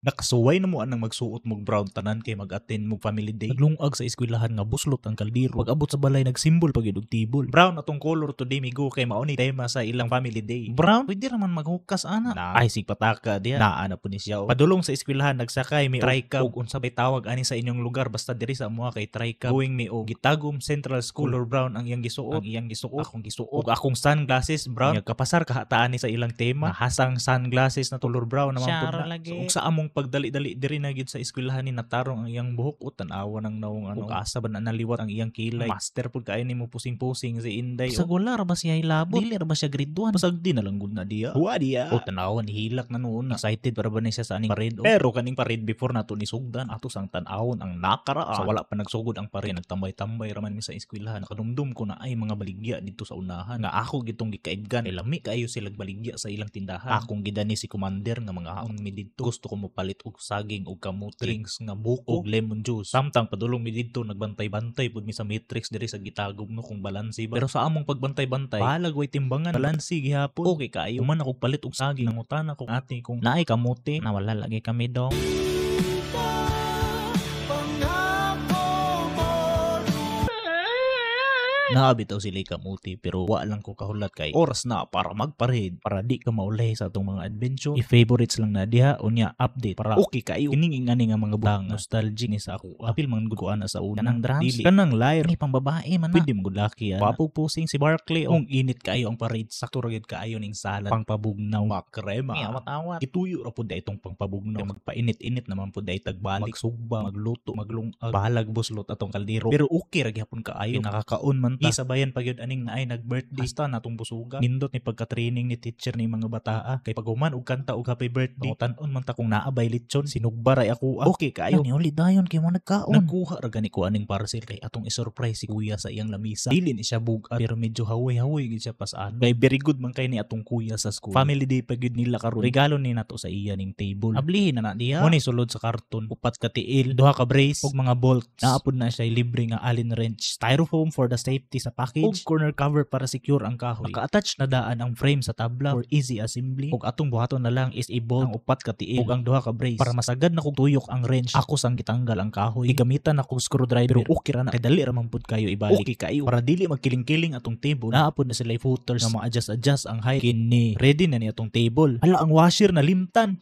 Nakasuway na mo anang magsuot mog brown tanan kay mag-attend mog family day. Naglungag sa eskwelahan nga buslot ang kaldero. Pag abot sa balay, nagsimbol pag og table. Brown atong color today, migo, kay mao ni tema sa ilang family day. Brown, pwede raman maghukas ana. Na, ay sig pataka diha. Naa na po ni siya, oh. Padulong sa eskwelahan, nagsakay mi tricab og unsa bay tawag ani sa inyong lugar, basta diri sa amoa kay tricab. Going mi og Gitagum Central School. Color brown ang iyang gisuot, ang iyang gisuot, akong gisuot ug akong sunglasses brown. Kapasar kahataan ni sa ilang tema. Hasang sunglasses na color brown naman pud Syaro na. Lagi. So, ug sa among pagdali-dali diri na gyud sa eskwelahan ni natarong ang iyang buhok o tan-awa ng nawong ano. Ug asa ba na naliwat ang iyang kilay. Master pud kaayo nimo pusing-pusing si Inday. Sa wala ra ba siya hilabot? Dili ra ba siya grade 1? Pasag di na lang gud na diya. Huwa diya. O tanawa ni hilak na noon. Excited para ba ni siya sa aning parade? Oh. Pero kaning parade, before nato ni sugdan, ato sang tan-awon ang nakaraan. Sa wala pa nagsugod ang parade, nagtambay-tambay raman mi sa eskwelahan. Nakadumdum ko na ay mga baligya dito sa unahan. Nga ako gitong gikaibgan. Kay lami kaayo sila baligya sa ilang tindahan. Akong gidani si commander nga mga haon mi didto. Gusto ko mopalit og saging og kamote, drinks nga buko og lemon juice. Samtang padulong mi didto, nagbantay-bantay pud mi sa matrix diri sa Gitagum no kung balanse ba. Pero sa among pagbantay-bantay, bahalag way timbangan, balanse gihapon. Okay kaayo. Human ako palit og saging, nangutana ko ate kung naay kamote. Nawala lagi kami dong. Pangako mo. Naa bitaw sila kamuti pero wa lang ko kahulat kay oras na para magparade para di ka maulay sa atong mga adventure. I-favorites lang na diha, unya update para okay kayo. Kining ingani nga mga butang nostalgic ni sa ako. Apil man gud ko ana sa una. Kanang drums? Dili. Kanang lyre. Ni pang babae man na. Pwede mo gud laki ana. Gwapo pusing si Barkley. Kung init kaayo ang parade, sakto ra gyud kaayo ning salad. Pangpabugnaw, makrema. Ni awat-awat. Ituyo ra pud itong pangpabugnaw. Kay magpainit-init naman pud ay tagbalik, magsugba, magluto, maglungag. Bahalag buslot atong kaldero. Pero okay ra gihapon kaayo. Nakakaon man ta. Isabayan pa gyud aning naay nag-birthday. Hasta natong busuga. Nindot ni pagka-training ni teacher ni mga bataa. Kay paghuman og kanta og happy birthday, tan-on man ta kung naa bay litson, sinugba ra ako. Ah. Okay kaayo. Ni uli dayon kay mo nagkaon. Nagkuha ra gani ko aning parcel kay atong i-surprise si kuya sa iyang lamisa. Dili ni siya bug-at pero medyo haway-haway gid siya pasaan. Kay very good man kay ni atong kuya sa school. Family day pa gyud nila karon. Regalo ni nato sa iya ning table. Ablihin na na diha. Mo ni sulod sa karton, upat ka tiil, duha ka brace ug mga bolts. Naa pud na siya libre nga allen wrench, styrofoam for the safety sa package, ug corner cover para secure ang kahoy. Naka-attach na daan ang frame sa tabla for easy assembly. Ug atong buhaton na lang is i-bolt ang upat ka tiil ug ang duha ka brace para masagad na kog tuyok ang wrench. Ako sang gitanggal ang kahoy. Gigamitan ako screwdriver pero okay ra na kay dali ra man pud kayo ibalik. Okay kayo. Para dili magkiling-kiling atong table, naa pud na sila footers nga ma-adjust-adjust ang height. Kini ready na ni atong table. Hala, ang washer na limtan.